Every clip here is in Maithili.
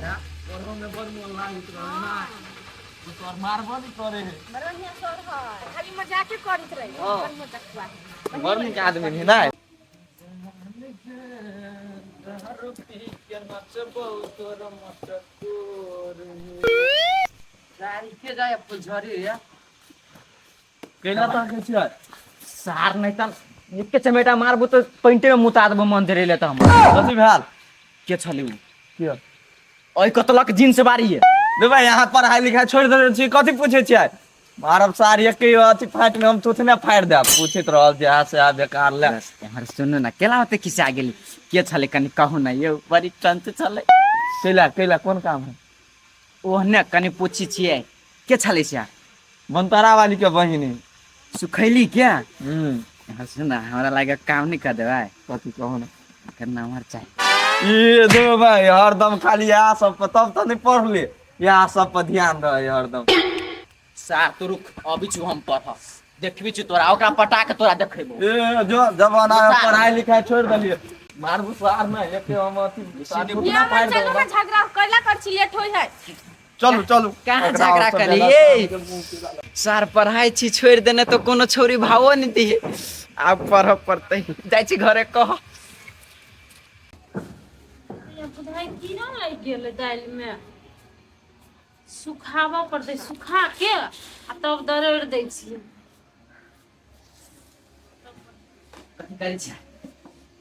पढ़ो में बड़ मोन लागैत रहे ना। तोर मारबो नहीं करे है। बड़ बढ़िया सर है, खाली मजाके करैत रहे। हाँ। बड़ मजाकुआ है। बड़ नीक आदमी है ना। के जाय फुलझड़ी या। केना ताकै छियै? सार नहीं त एके चमेटा मारबो तो पेंटे में मुता देबो मन धरे ले त हम। कथी भेल? के छलै उ? के? ओइ कतलक जींस बारी है। रे भाई, यहाँ पढ़ाई लिखाई छोड़ देने छी, कथी पूछे छियै? मारब सार एक अथी फाट में हम थुथने फाड़ि देब। पूछैत रहल जे यहाँ से आ बेकार ले। एम्हर सुनू ना, केला होते खिसा गेली? के छलै कनि कहू ना यौ, बड़ी टंच छलै। कैला कैला कोन काम है? ओहने कनि पूछी छियै, के छलै से? बनतारा वाली के बहिनी। सुखैली के? हम्म। एम्हर सुन ना, हमरा लागे काम नहीं कर देबै। कथी कहू ना? एकर नंबर चाही। ये दो भाई हरदम खाली यहाँ सब पर, तब तो नहीं पढ़ले, यहाँ सब पर ध्यान रहे हरदम। सार तो रुक, अभी छु हम पढ़ देखबी छु तोरा, ओकरा पटा के तोरा देखेबो। ए जो जमाना में पढ़ाई लिखाई छोड़ देलिए, मारबू सार में एक हम अथी सार ये थुथना हमर फाड़ि चलू देब। ना, झगड़ा कैला कर छी, लेट होय है। चलू चलू। कहाँ ओकरा झगड़ा और सब करी? जगह ए? सब मुँह के लाला। सार पढ़ाई छी छोड़ देने तो कोनो छोरी भावो नहीं दिए, आब पढ़ पड़तै। जाइ छी घरे कह। बुझाइ कीड़ा लागि गेलै दालिमे, सुखाबऽ पड़तै, सुखा के आ तब दरड़ि दै छियै। कथी करै छै?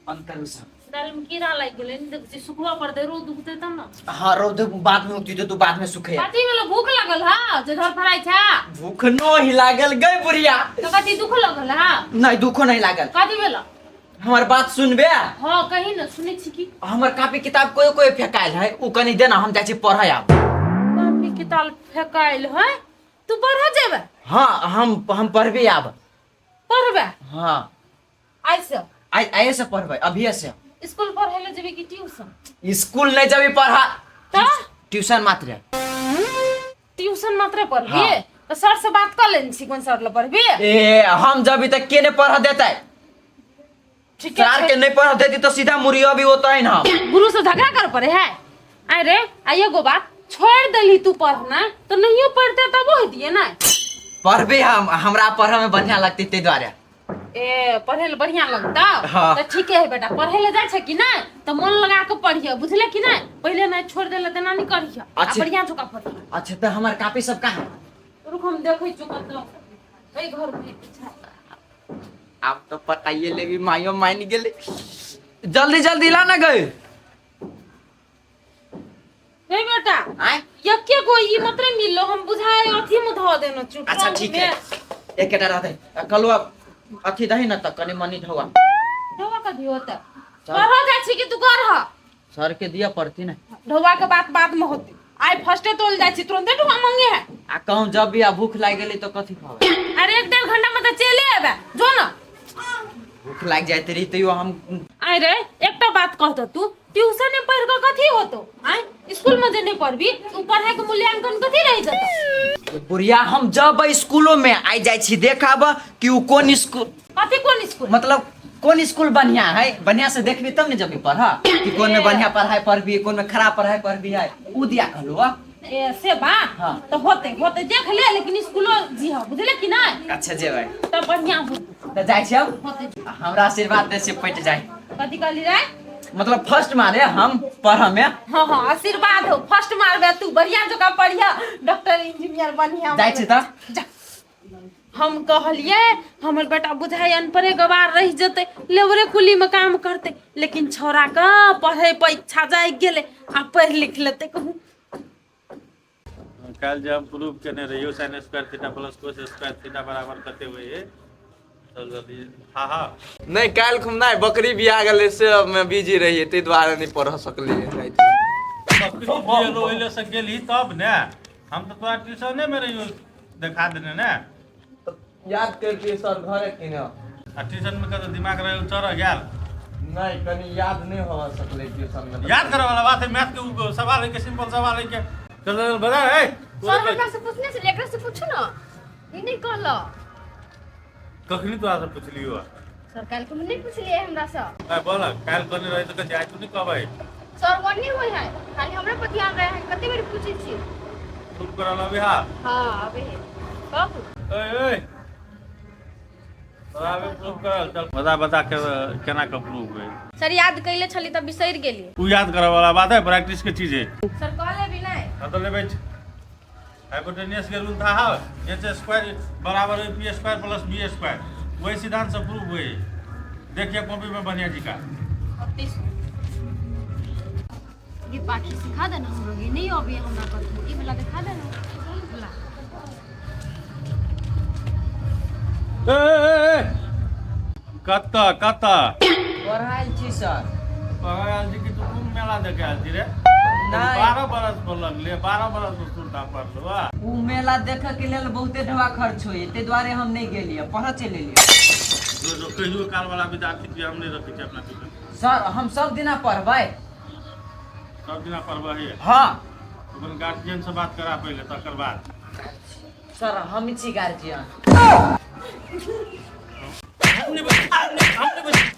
बंद करू सब। दालिमे कीड़ा लागि गेलै ने, देखै छियै सुखबऽ पड़तै, रौद उगतै तब ने। हाँ, रौद बाद में उगती तो तू बाद में सुखे। कथी भेलो, भूख लगल है जे धड़फड़ाइ छै? भूख नहीं लागल गई बुढ़िया। तऽ कथी दुख लगल है? नहीं, दुखो नहीं लागल। कथी भेलो? हमर बात सुनबे? हाँ, कही ने, सुनै छी की। हमर कॉपी किताब कोई कोई फेकायल है, उ कनी देना, हम जाइ छी पढ़े आब। कॉपी किताब फेकायल है, तू पढ़ऽ जेबे? हाँ, हम पढ़बे आब। पढ़बे? हाँ। आइ से? आइ आइए से पढ़बै, अभिये से। स्कूल पढ़े ले जेबे कि ट्यूशन? स्कूल नहीं जेबी पढ़ा। तऽ? ट्यूशन मात्र। ट्यूशन मात्र पढ़बी? हाँ। तऽ सर से बात कर लेने छी, कोन सर ले पढ़बी? ए, हम जबी तक के नहीं पढ़ देते। ठीक सर है। के नहीं पढ़ देती तो सीधा मुड़ियो भी होता है ना। गुरु से झगड़ा कर पड़े है। अरे आ एगो बात, छोड़ देली तू पढ़ना तो नहियो पढ़ते तबो होतिए ना। पढ़बे हम, हमरा पढ़े में बढ़िया लगते ते द्वारे। ए, पढ़े ले बढ़िया लगता? हाँ। तो ठीके है बेटा, पढ़े ले जाय छै कि नहीं तो मन लगा के पढ़िए, बुझले कि नहीं? पहले नहीं छोड़ देले तेना नहीं करिए आ। अच्छा। बढ़िया चुका पढ़िए। अच्छा, तो हमार कॉपी सब कहाँ? रुक, हम देखै छु कतौ एहि घर में छै। आप तो पटाइए लेबी, माइयो मान गेले। जल्दी जल्दी ला ना गए। हे बेटा। आय? यके गो ई मात्रे मिललो, हम बुझाए अथी में धऽ देनो छु। अच्छा ट्रंक ठीक में। है, एकेटा रहतै। कलुआ अथी दही ना त कनि मनी ढौआ। ढौआ कथी होतै? चल। पढ़ऽ जाइ छी कि तू कर? सर के दिया पड़ती ना। ढौआ के बात बाद में होतै, आइ फर्स्टे तोल जाइ छी, तुरंते ढौआ मांगे है। आ कहूँ जब भी आ भूख लागि गेली तो कथी खाबै? अरे एक डेढ़ घंटा में तऽ चले एबे, जो ना। भूख लागि जाइत रही तैयो हम। आइ रे, एकटा बात कहतो, तू ट्यूशन में पढ़ के कथी होतो? आइ स्कूल में जे नहीं पढ़बी तो पढ़ाई के मूल्यांकन कथी रहि जतो? बुढ़िया, हम जब स्कूलो में आइ जाइ छी देखाब कि उ कोन स्कूल। कथी कोन स्कूल? मतलब कोन स्कूल बढ़िया है, बढ़िया से देखबी तब ने जबी पढ़ कि कोन में बढ़िया पढ़ाई पढ़बी, कोन में खराब पढ़ाई पढ़बी है, उ दिया कहलू। ए से बात। हाँ। तो होते होते देख ले, लेकिन स्कूलो जी हाँ, बुझले कि नहीं? अच्छा जेबै। तब बढ़िया होते। तऽ जाइ छी हम। होते। हमरा आशीर्वाद दे से पटि जाए। कथी कहली रे? मतलब फर्स्ट मारे हम पढ़ में। हाँ हाँ, आशीर्वाद हो, फर्स्ट मारबे तू, बढ़िया जगह पढ़िया, डॉक्टर इंजीनियर बढ़िया। जाइ छी तऽ। जा। हम कहलिए हमर बेटा बुझाइ अनपढ़े गवार रहि जेतै, लेबरे कुली में काम करतै, लेकिन छौड़ा के पढ़े पर इच्छा जागि गेलै आ पढ़ि लिख लेतै कहूँ। काल्हि जे हम प्रूफ केने रहियो sine square theta plus cos square theta बराबर कते होइ है, चल जल्दी। हाँ हाँ। नहि, काल्हि खुम नहि, बकरी बिया गेलै से मे बिजी रहियै, ताहि दुआरे नहि पढ़ सकलियै रातिमे। बकरी बियेलो ओहि से गेलही तब ने, हम तऽ तोरा ट्यूशने मे रहियो देखा देने ने। याद करतियै सर घरे की ने। आ ट्यूशन में कतौ दिमाग रहे चढ़ गेल? नहि, कनि याद नहि होबऽ सकलै ट्यूशन मे। याद करे वाला बात है, मैथ के उ सवाल है के, सिंपल सवाल है के। चल चल बता ए। सर, हमरा से पूछने से एकरा से पूछू ना, ई नहीं कहलो। कखनी तोरा से पुछलियो? सर, काल्हि को नहीं पूछलिए हमरा से। ए बोल, काल्हि कहने रही तऽ कहै छै आइ तू नहि कहबै। सर वन नहीं होय है, खाली हमरा पर ध्यान रहे है। कते बेर पूछै छी। प्रूफ करल अबे हा? हां, अबे है। कहू। ओए ओए, तोरा अबे प्रूफ करल? चल, बता बता के केना के प्रूफ है। सर, याद कैले छली त बिसरि गेली। उ याद करे वाला बात है? प्रैक्टिस के चीज है। सर, कहले भी नहीं। हाँ तो ले बैठ। हाइपोटेनियस के रूल था, हाँ, एच स्क्वायर बराबर है P square plus B square. वही सिद्धांत से प्रूफ हुए। देखिए कॉपी में बढ़िया जी का। ये पाठी सिखा देना हम लोग, ये नहीं अभी हमरा कथू ई वाला दिखा देना वाला। ए, ए, ए, कत्ता कत्ता? पढ़ायल छी सर। पढ़ायल छी कि तू कुंभ मेला देखे आयल छी रे? नहीं। 12 बरस पर लगले, 12 बरस पर सुनता पढ़लू आ। उ मेला देखे के लेल बहुते ढवा खर्च होई, ताहि दुआरे हम नहीं गेलियै, पढ़ऽ चलि एलियै। जो जो कहियो काल वाला विद्यार्थी के हम नहीं रखै छी अपना ट्यूशन। सर, हम सब दिना पढ़बै। सब दिना पढ़बै है? हाँ। अपन गार्जियन से बात करा पहिले, तकर बाद। सर, हम छी गार्जियन। हमने बस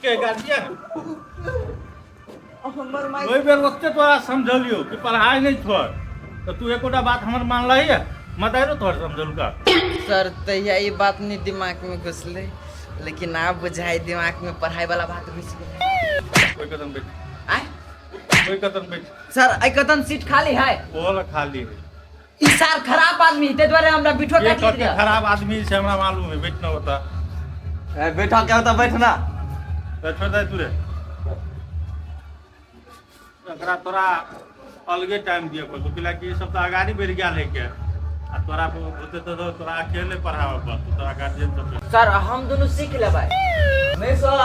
के गार्जियन। हमर माई। ओहि बेर ओते तोरा समझलियो कि पढ़ाई नहीं छोड़, तऽ तू एकोटा बात हमर मानलही है? मदारो तोहर समझलका। सर, तहिया ई बात नहीं दिमाग में घुसलै, लेकिन आब बुझाइ दिमाग में पढ़ाई वाला बात घुसि गेलै। ओहि कदम बैठ। आय? ओहि कदम बैठ। सर, एहि कदम सीट खाली है? ओहो ला खाली है। ई सार खराब आदमी है, ताहि दुआरे हमरा बिठो ये काटि कते दिया। खराब आदमी से हमरा मालूम है। बैठ न होता। ए, बैठा क्या होता, बैठना। तो छोड़ दे तू रे। एकरा तोरा अलगे टाइम दिए पड़तो, कि ई सब तऽ अगाड़ी बढ़ि गेल है के आ तोरा होते तऽ तोरा अकेले पढ़ाबऽ पड़तो, तोरा गार्जियन सब। सर, हम दुनू सीख लेबै। नहीं सर,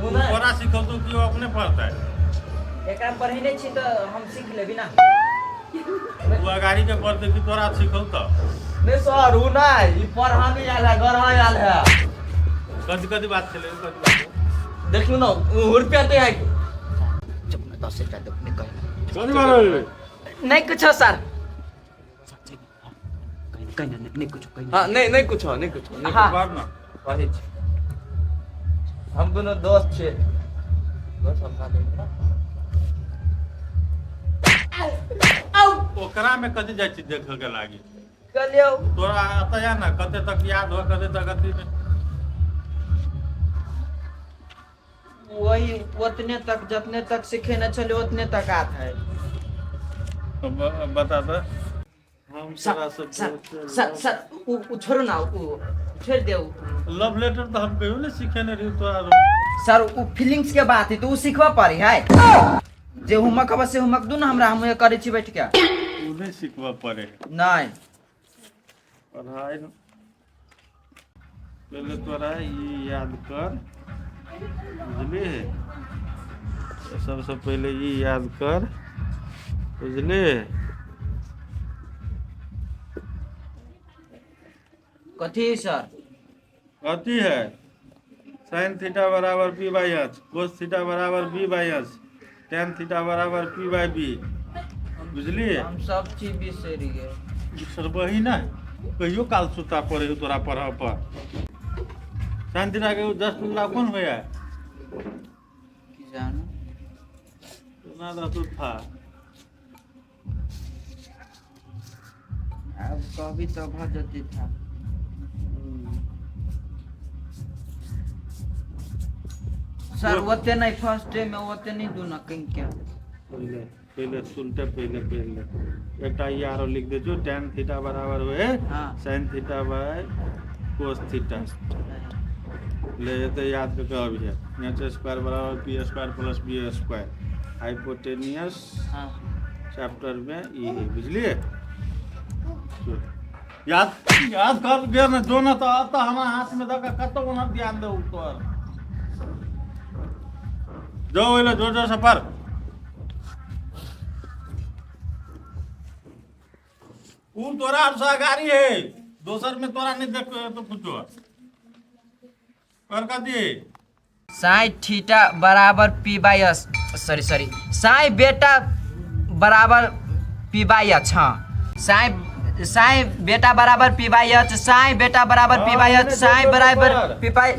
उ नहीं। तोरा सिखौतो कि ओ अपने पढ़तै? एकरा पढ़ेने छी तऽ हम सीख लेबी ना। ओ अगाड़ी के पढ़तै कि तोरा सिखौतो? नहीं सर, उ नहीं, ई पढ़ा नहीं आयल है, गढ़ा आयल है। कथी कथी बात छलै? कथी बात? देखलू ना, उ रुपया दे है। चुप ना, 10 रुपया दो, नहीं कही। कथी बात होलै? नहीं कुछो सर, कहीं कहीं नहीं, नहीं कुछो कहीं। हाँ, नहीं नहीं कुछ नहीं कुछ नहीं। हाँ। बात ना। कहै छी, हम दुनू दोस्त छियै, दोस्त समझा देबै ना। ओकरा में कथी जाइ छी देखऽ के लागी? कहलियौ। तोरा एतऽ या ना कते तक याद हो, कते तक अथी में। वही उतने तक, जितने तक सीखेने छलियै उतने तक आत है। तो बता तऽ हम सर, तोरा से सर, सर, सर, उ उ छोड़ू ना, उ छोड़ दे उ। लव लेटर तऽ हम कहियो नहि सिखेने रहियो तोरा। सर, उ फीलिंग्स के बात है तो उ सीखबा पड़ी है। जे होमवर्क हबे से होमवर्क दू ना हमरा, हम करै छी बैठ के। उ नहि सिखबऽ पड़े? नहीं। पढ़ाइ पहिले तोरा ई याद कर, बुझलिही? सबसँ पहिले ई याद कर, बुझलिही? कथी सर? कथी है? साइन थीटा बराबर पी बाई एच, कोस थीटा बराबर बी बाई एच, टेन थीटा बराबर पी बाई बी, बुझलिही? हम सब चीज बिसरि गए। बिसरबही ने? कहियो काल सुता पड़े हो तोरा पढ़ऽ पर। साइन थीटा के जस्ट उल्टा कोन होया? की जानू। ना रहतौ था। आब कहबी तऽ भऽ जतै था। सर, ओते नहीं, फर्स्ट डे में ओते नहीं दू ना कहीं के। पहिले पहिले सुनते, पहिले पहिले एकटा ई आरो लिख दे छौ, टेन थीटा बराबर हुए sine theta by cos theta. ले जेतै याद कऽ के अभी है। एच स्क्वायर बराबर P square plus B square, hypotenuse. Chapter में ई है, बुझलिए? याद याद कर गेल ने, जो ने तऽ अब तऽ हमरा हाथ में दऽ के कतौ ओना ध्यान दे तोहर। जो ओइले जोर जोर से पढ़। उ तोरा से अगाड़ी है, दोसर में तोरा नहीं देख तो कुछो कर कथी। साई थीटा बराबर P by S, sorry sorry, Sai बेटा बराबर पी बाई एच। हाँ, साई साई बेटा बराबर पी बाई एच, साई बेटा बराबर पी बाई एच, साई बराबर पी बाई,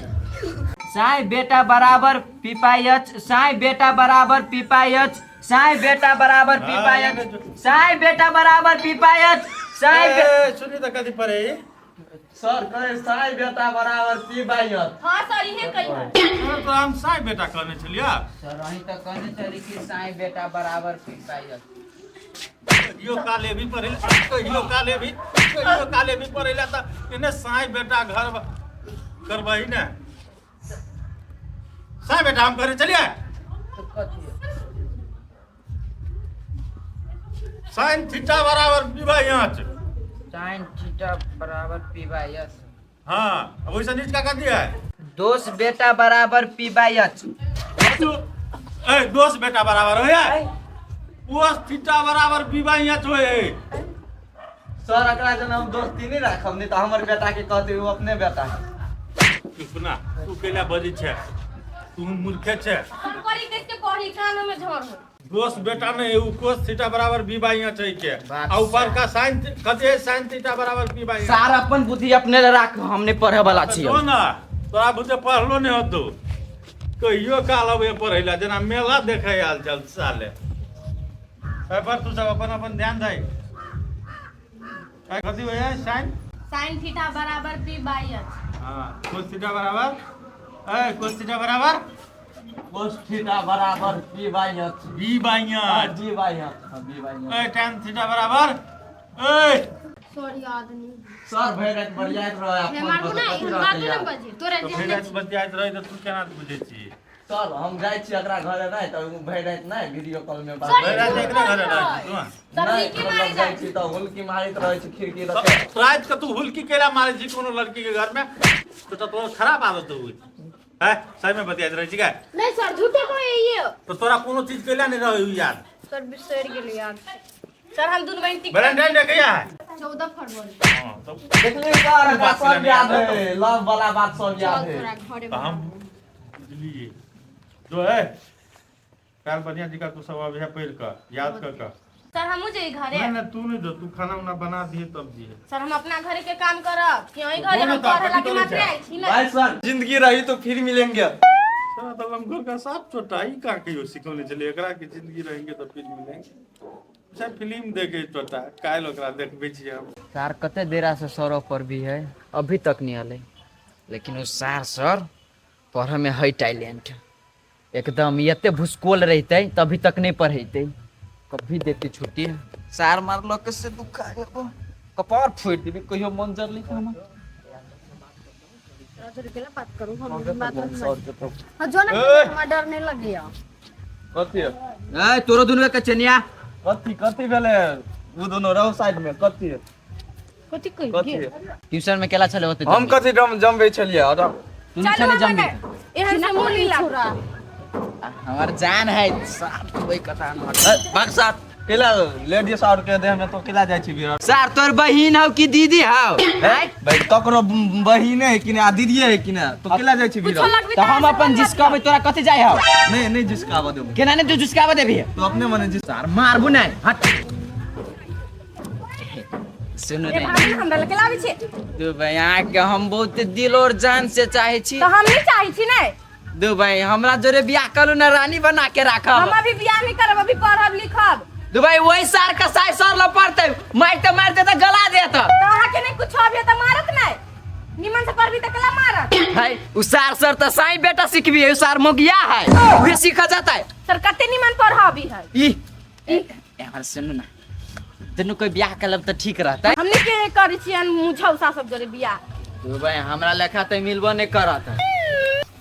साई बेटा बराबर पी बाई एच, साई बेटा बराबर पी बाई एच। साई बेटा बराबर पी बाई एच, साई बेटा बराबर पी बाई एच, साई ए, सुनी तऽ कथी पढ़े ई? सर कहे साई बेटा बराबर पी बाई एच। हाँ सर, इहे कही है। सर, तोरा हम साई बेटा कहने छलियै। सर, अहीं तऽ कहने छली कि साई बेटा बराबर पी बाई एच। कहियो काले भी पढ़े, कहियो काले भी, कहियो काले भी पढ़े ला तऽ एने साई बेटा घर करबही ने। साई बेटा हम करे चलिए। तऽ कथी? साइन थीटा बराबर पी बाई एच। साइन थीटा बराबर पी बाई एच। हाँ, अब वैसे नीच का कथी है? दोष बेटा बराबर पी बाई एच। ए, दोष बेटा बराबर हो है, कोस थीटा बराबर पी बाई एच होय। सर, एकरा जना हम दोस्ती नहीं राखब, नहीं तो हमर बेटा के कहते उ अपने बेटा है। चुप ना, तू केला बजै छै, तू मूर्खे छै। हम करी के पढ़ी कान में झोर हो। दोस्त बेटा नहीं, उ कोस थीटा बराबर बी बाई एच है के, आ ऊपर का साइन कथी है? साइन थीटा बराबर पी बाई एच। सार, अपन बुद्धि अपने ले राख, हमने पढ़े वाला छियै। तो ना तोरा बुझे पढ़लो नहीं होतो, कहियो काल अबै पढ़ै ला, जेना मेला देखे आयल चल साले। एहि पर तू सब अपन अपन ध्यान दे। कथी होय है साइन? साइन थीटा बराबर पी बाई एच। हाँ, कोस थीटा बराबर, ए, कोस थीटा बराबर कोस थीटा बराबर P by H. B by H. B by H, हाँ, बी बाई एच। ए, टैन थीटा बराबर, ए। सर, याद नहीं। सर, भरि राति बरियाइत रहे हे फोन मारू पर ना, तऽ कथी एहन रहतै बातो याद? न बजे तोरा तऽ जे भरि हम राति बतियाइत रहै तऽ तू केना बुझै छी? सर, हम जाइ छी एकरा घरे नहि तऽ उ भरि राति नहि वीडियो कॉल में बात सर, भरि राति एकरे घरे रहै छी तू? सब नहि, हुलकी मतलब मारै जाइ जाइ छी तऽ हुलकी मारैत रहै छी खिड़की लग के। राति के तू हुलकी केला मारै छी कोनो लड़की के घर में? तो तऽ तोहर खराब आदत हो है। सही में बतियाइत रहै छी का? नहीं सर, झूठे को ये। तो तोरा कोनो चीज केला नहीं रहे याद? सर, बिसर गेल यार। सर, हम दुनू बहिन टिक वैलेंटाइन डे कहिया है? 14 फरवरी। हाँ, तो देखली सर, एकरा सब याद है, लव वाला बात सब याद चल है। तोरा घरे। तो हम बुझलिए जो है काल बढ़िया जी का तू सब अभी पढ़ कर याद कर कर। सर, हमहूँ जाइ घरे। नहीं नहीं, तू नहीं जो, तू खाना उना बना दिए तब दिए। सर, हम अपना घरे के काम करब कि अहीं घरे? बोलो हम तो, पढ़े कथी लागी करै मात्र छै? आयल छी ने। भाई सर, जिंदगी रही तो फिर मिलेंगे। साला तो हम घर का साफ छोटा ही का कहियो सिखौने चलिए एकरा कि जिंदगी रहेंगे तो फिर मिलेंगे। अच्छा, फिल्म देखे छोटा काल्हि ओकरा देखबै छियै हम। सार, कते देरा से सौरभ पर भी है, अभी तक नहीं आले। लेकिन ओ सार सर पढ़े में है टैलेंट एकदम। एते भुसकोल रहते तभी तक नहीं पढ़ेते, कभी देती छुट्टी। सार मारलो के से दुखा गेलो, कपार फोड़ि देबी कहियो मन जरली त हमर। बात करू हम बात। सर के तो हाँ, जो ना हमरा डर नहीं लगिया। कथी? ए, तोरो दुनू के चनिया। कथी कथी भेलै? उ दोनों रहो साइड में। कथी? कथी कहि? कथी? ट्यूशन में केला छले होते? हम कथी जम जमबै छलियै और तू छले जम्बी। एहन से मुँह नहीं छोरा। हमर जान है सार, तू ओइ कथा न। भाग साथ केला लेडीज और के देह में तो केला जाइ छी बिरार। सार, तोर बहिन हौ कि दीदी हौ? भाई, ककरो बहिने है कि नहीं आ दीदीए है कि नहीं, तो केला जाइ छी कुछो बिरार। लगबी। तऽ हम अपन जिसकाबै, तोरा कथी जाइ हौ? नहीं नहीं, जिसका देबो। केना ने तू जिसकाबे देबही? तो अपने मने जिस सार, मारबू नहीं, हट। सुनू ए ने। भाभी, हमरा लग लाबै छी। दू भाई, अहाँके हम बहुत दिल और जान से चाहे छी। तऽ हम नहीं चाहै छी ने। दू भाई, हमरा जोरे बियाह करू ने, रानी बना के हम राखब। अभी बियाह नहीं करब, अभी पढ़ब लिखब। दू भाई, वही सार कसाई सर ल पड़ते, मारते मारते तऽ गला देत। तऽ अहाँके नहीं कुछो अभी तऽ मारत नहीं, निमन से पढ़बी तऽ कला मारत? है उ सार सर तऽ साई बेटा सिखबी है, उ सार मोगिया है, उहे सीखा जाता है। सर, कते निमन पढ़बी है। ई हमर सुनू ना, दुनू कोई बियाह कर लब तऽ ठीक रहतै। हमनी के करै छियन मुझौसा सब जोरे बियाह। दू भाई, हमरा लेखा तऽ मिलबो नहीं करत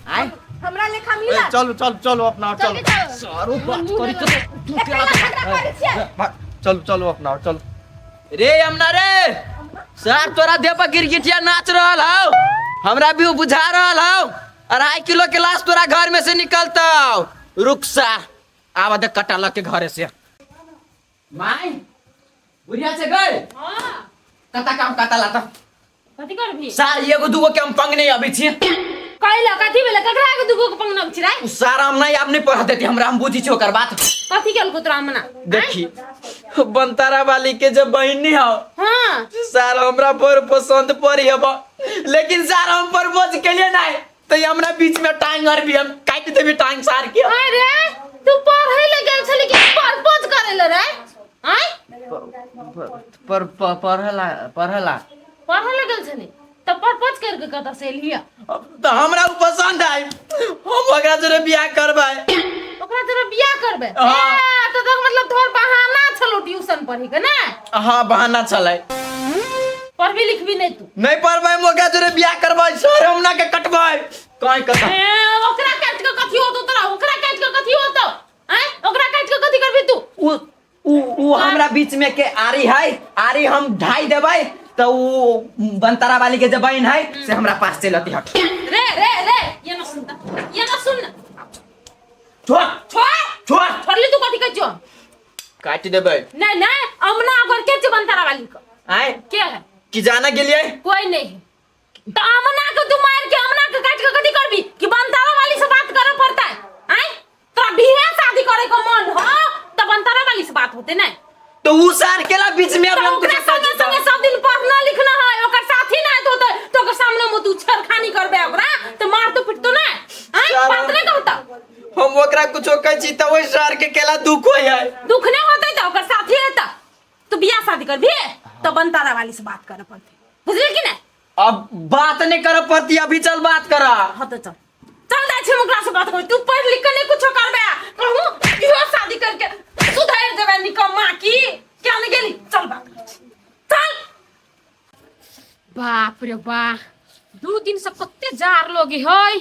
आय। हमरा लेखा मिलत। चलू चलू चलू अपना चलू। सर, उ बात करी तो तू ए, केला केला झगड़ा करै छियै? भाग, चलू चलू अपना चलू। रे यमुना रे, सर तोरा देह पर गिरगिटिया नाच रहल हौ, हमरा भी उ बुझा रहल हौ। 2.5 किलो के लाश तोरा घर में से निकलतौ। रुक सा, आवा दे कटा लग के घरे से। माय, बुढ़िया से गए। हाँ। कता काम कता लाता। कथी करबी? सार, एगो दूगो के हम पंग नहीं अबै छी। कैला कथी भेलै? ककरा के दुगो के पंगना छी रे? उ सारा हम नहीं, आब नहीं पढ़ा देती हमरा, हम बुझी छी ओकर बात। कथी केलको तोरा मना? देखी, बनतारा वाली के जब बहिनी हौ। हाँ। सार, हमरा बड़ पसंद पड़ी हब, लेकिन सार, हम प्रपोज के लिए नहीं तो ये हमरा बीच में टांग और भी हम काट देबी टांग सार के। अरे। तू पढ़ै ले गेल छली कि प्रपोज करे ले रे? आय पर पढ़ला पढ़ला। पढ़ै ले गेल छली त प्रपोज करके कतऽ से एलियै? तऽ हमरा उ पसंद आइ, हम ओकरा जोरे बियाह करबै। ओकरा जरा बियाह करबै? हाँ। ए, तऽ तक मतलब तोहर बहाना छलो ट्यूशन पढ़ी के ने? हाँ, बहाना छलै। पढ़बी लिखबी नहीं तू? नहीं पढ़बै, हम ओकरा जोरे बियाह करबै। सर, हम ना के कटबै कहीं कतऽ। ए, ओकरा काट के कथी होतो तोरा? ओकरा काट के कथी होतो? आय, ओकरा काट के कथी करबी तू? उ उ उ हमरा बीच में के आरी है, आरी हम ढाई देबै तऽ उ बनतारा वाली के जे बहन है से हमरा पास चलि अती। हट। रे रे रे, ये ना सुनता, ये ना सुन। छोड़। छोड़। छोड़। छोड़ली तू कथी कहै छो? काटि देबै। नहीं नहीं, अमना अगर के छै बनतारा वाली के? आय? के है? कि जाना गेलियै? कोई नहीं है। तो अमना के तू मार के अमना के काट के कथी करबी कि बनतारा वाली से बात करे पड़ता है? आय, तोरा बिहे शादी करे के मन हो तो बनतारा वाली से बात होते नहीं? तो उ सार केला बीच में अब तो हम ओकरा कुछ संगे संगे सब दिन पढ़ना लिखना है, ओकर साथी ना तो होते तो ओकर सामने में तू छेड़खानी करबे ओकरा तो मार तो पिटतो ना? आय, सारा- बात नहीं कहता। हम ओकरा कुछो कहै छी तऽ ओहि सार के केला दुख होइ है। दुख नहीं होते तो ओकर साथी है तो तू बियाह शादी करबी तो बनतारा वाली से बात करे पड़ते, बुझली कि नहीं? अब बात नहीं करे पड़ती, अभी चल बात करा। हाँ तो चल चल जाइ छी हम ओकरा से बात करू। तू पढ़ लिख के नहीं कुछो करबे, कहूँ इहो शादी करके सुधर देबे निकम्मा की क्या नहीं गेली। चल बात करै छी, चल। बाप रे बा, 2 दिन से कते जार लोगी है,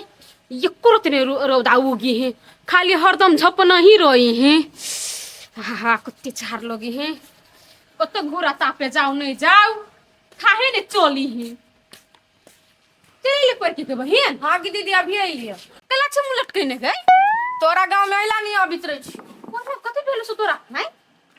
एको रत्ती नहीं रौदा उगी है, खाली हरदम झपना ही रही है। हा, कते झार लोगी है, कते घोड़ा तापे जाओ नहीं जाओ खाहे ने चली है। चले पर के बहिन? हाँ की दीदी, अभी अइलियै। कला छे मुँह लटकेने गई? तोरा गांव में अइला नहीं अबित रहे छी। कोन कते भेल सो तोरा? नहीं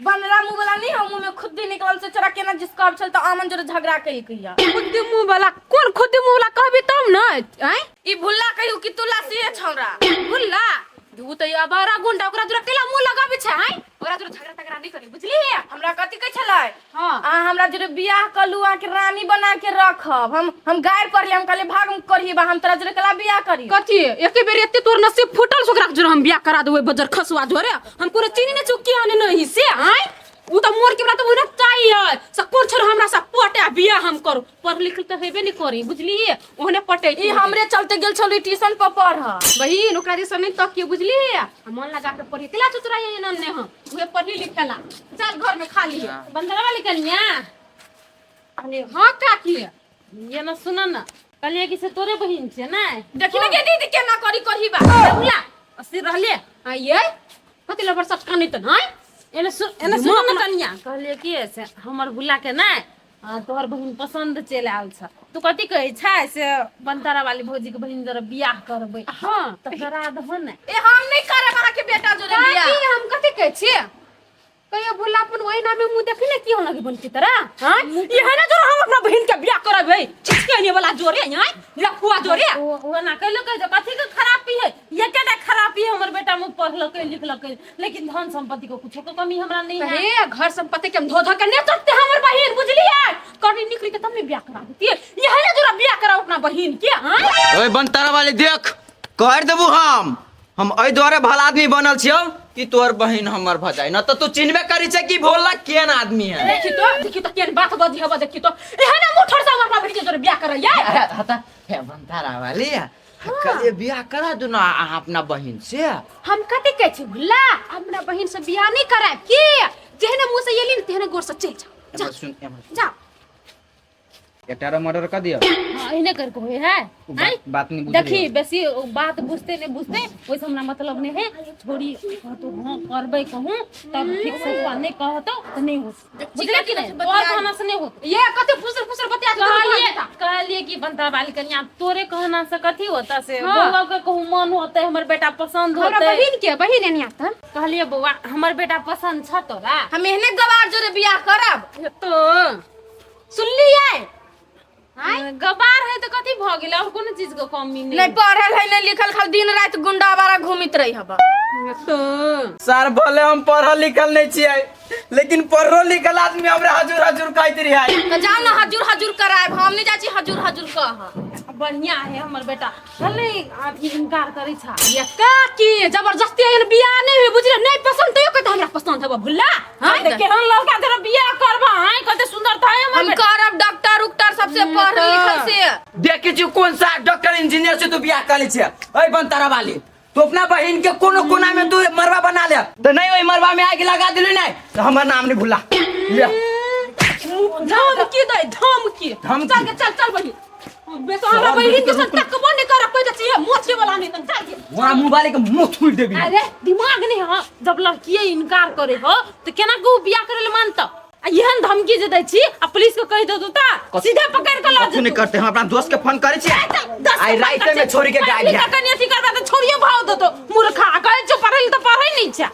बनरा मुंह वाला नहीं हम, मुंह में खुद ही निकलल से चोरा केना जिसका अब छल त आमन जोरे झगड़ा कइल कहिया। खुद मुंह वाला कोन? खुद मुंह वाला कहबी तब न? आय, ई भुल्ला कहियो कि तुला से छौरा। भुल्ला उ त अबारा गुंडा, ओकरा जोरा केला मुंह लगाबे छै? आय, ओकरा जोरा झगड़ा तगड़ा नहीं करी, बुझली? हमरा कथी कहै छलै? हाँ। अहाँ हमरा जोरे बियाह कलू, अहाँ के रानी बना के रखब। हम गारि पढ़ले, हम कहलियै भाग, हम करही बा, हम तोरा जोरे केला बियाह करी? कथी एके बेर एते तोर नसीब फूटल से ओकरा जोरे हम बियाह करा देबै? बजर खसुआ जोरे हम कोनो चीनी ने चुकी आने नहीं से। आय, उ त मोर के बड़ा त उना चाहिए से कोन छोर हमरा से पटे आ बियाह हम करू। पढ़ लिख त हेबे नहीं करी, बुझली? ओहने पटे ई हमरे चलते गेल छलै ट्यूशन पर पढ़। बहिन, ओकरा दिस नहीं तकियो, बुझली? आ मन लगा के पढ़ी। केला चुतरा ये नन्ने हम उहे पढ़ी लिखेला। चल घर में खाली है। बंदरा वाली कनिया। अरे हाँ काकी। ये ना सुन ना, कहलिए कि से तोरे बहिन छै ने? देखी ना गे दीदी केना करी करही बा। भुला अस्थिर रहले। आ ये कथी लबर सटका नहीं त नहीं। एने सुन, एने सुन ना कनिया, कहलिए कि से हमर भुला के ने तोहर बहिन पसंद चलि आयल छ, तू कथी कहै छै से बनतारा वाली भौजी के बहिन जरा बियाह करबै? हाँ। तऽ करा दहो ने। ए, हम नहीं करब अहाँ के बेटा जोरे बियाह। काकी, हम कथी कहै छियै? कहियो भुला अपन ओहि नामे मुँह देखी ने की होना बन की तरह। हाँ, ये है ना जो हम अपना बहिन के बियाह करबै छिचके वाला जोरे, यहाँ लफुआ जोरे। ओ ना कहलो कह जो कथी के खराबी है, ये केटा खराबी है? हमर बेटा मुँह पढ़लकै लिखलकै, लेकिन धन संपत्ति को कुछो के कमी हमरा नहीं है। हे, घर संपत्ति के हम धो धो के नहीं चढ़ते हमर बहिन, बुझलिए? करी निकली के तब ने बियाह करा देती। ये है ना जोरा बियाह कराओ अपना बहिन के। हाँ। ओए बनतारा वाली, देख कर देबू। हम एहि दुआरे भला आदमी बनल छियौ कि तोहर बहिन हमर भ जाय न तऽ तू चिन्हबे करी छै कि भोला केहन आदमी है। देखी तो, देखी तो केहन बात बजी हवा, देखी तो एहन ना मुठर से हम अपना बहिन के जोरे बियाह करैया। हता हे बनतारा वाली, कहलिए बियाह करा दू ना अहाँ अपना बहिन से। हम कथी कहै छी भुल्ला, अपना बहिन से बियाह नहीं करायब के जेहने मुंह से एली ने तेहने गोर से चलि जाओ। एम्हर सुन, एम्हर। जाओ। एकटा मर्डर कर दियो। हाँ, एहने करके होय है। उ आँय? बात नहीं बुझलियै। देखी, बेसी बात बुझते नहीं बुझते वैसे हमरा मतलब नहीं है। छोड़ी कहतो हाँ करबै कहूँ तब ठीक से हुआ, नहीं कहतो तो नहीं हो, बुझले कि नहीं? और कहना से नहीं होत। ये कते फुसर फुसर बतिया कहलिए कहलिए कि बनता बाली कनिया, तोरे कहना से कथी होता से? हाँ। बउआ के कहूँ मन होते, हमर बेटा पसंद हमरा होते। बहिन के बहिन एनी आता। कहलिए बउआ, हमर बेटा पसंद छ तोरा? हम एहने गवार जोरे बियाह करब? तो सुनलियै? गवार है तो कथी भ गेल? और कोनो चीज के कमी नहीं। नहीं पढ़ल है नहीं लिखल, खाली दिन रात गुंडा बारा घूमित रही हब। तो सर, भले हम पढ़ल लिखल नहीं छियै लेकिन पढ़लो लिखल आदमी हमरा हजूर हजूर कहैत रहियै। तो जाओ ना हजूर हजूर करायब, हम नहीं जाइ छी हजूर हजूर कह। बढ़िया है हमर बेटा भले अथी इनकार करै छा। ये काकी जबरदस्ती एहन बियाह नहीं हुई बुझले, नहीं पसंद तैयो कहते हमरा पसंद हबो भुल्ला। हां त केहन लड़का तेरा बियाह करबा हां, कते सुंदर था हमर हम बेटा। करब डॉक्टर उक्टर सबसे पढ़ लिखल से। देखी छी कौन सा डॉक्टर इंजीनियर से तू बियाह कर ले छे। ओए बनतारा वाली, तू अपना बहिन के कोनो कोना में तू मरवा बना ले तो नहीं ओई मरवा में आग लगा दिली नहीं तो हमर नाम नहीं भूला ले। धमकी दे धमकी। धमकी। चल के चल चल बहिन बेसो हमरा बहिन के संग तकबो नहीं करब, कह दै छियै मोछे वाला नहीं तन चल के। वहाँ मुंह वाले के मुंह थूक देबी। अरे दिमाग नहीं हाँ, जब लड़की इनकार करे हो तो केना को बियाह करे ले मानता? आ एहन धमकी जे दै छी आ पुलिस के कहि देतौ त सीधे पकड़ के लऽ कथू नहीं जेतौ। करते, हम अपना दोस्त के फोन करे छियै। दस आई राइते में छोड़ी के गायब भए। कनि अथी करबा त छोड़िए भाव देतौ मूर्खा। कहै छौ पढ़ै त पढ़ै नहीं छै।